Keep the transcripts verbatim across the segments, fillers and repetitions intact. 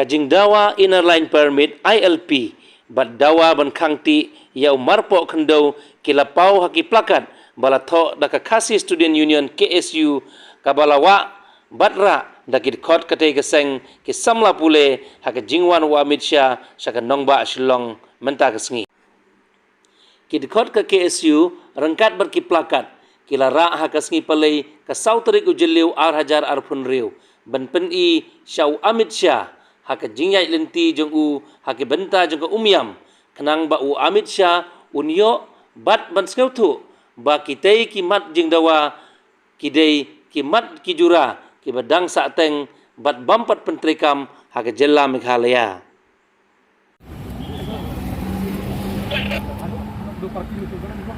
Ka jingdawa Inner Line Permit, I L P, bad dawa ban khang tih ïa u marpoh khyndew ki la paw ha ki plakat ba la thoh da ka Khasi Student Union, K S U, kaba la wah bad rah da ki dkhot katei ka seng ki samla pule ha ka jingwan u Amit Shah sha ka nongbah Shillong mynta ka sngi. Ki dkhot ka K S U ryngkat bad ki plakat ki la rah ha ka sngi Palei ka saw tarik u Jylliew ar hajar arphew hynriew ban pyni sha u Amit Shah ha ka jingïaid lynti jong u ha ki bynta jong ka umïam, khnang ba u Amit Shah un ïoh bad ban sngewthuh ba kitei ki mat jingdawa ki dei ki mat ki jura kiba dang sahteng bad bym pat pyntreikam ha ka jylla Meghalaya. The parking is open, no?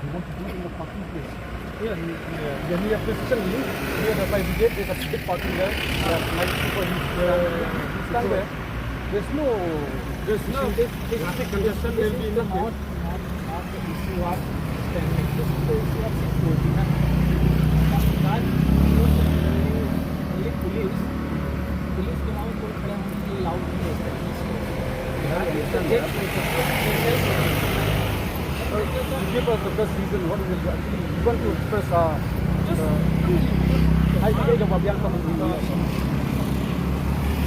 They want to do it in the parking place. Yeah, yeah. Near Christian Link, near the fire brigade, there's a big parking there. Yeah, like people, uh, stand there. There's no, there's no, there's, there's traffic congestion will be in the not, not, not the issue of standing. This is the issue of security, na? That, only police, police के अलावा कोई खड़ा होने के लिए allowed नहीं है। Give us the best reason what we will do. Actually, we want to express our, uh, I think of Abhyang coming in.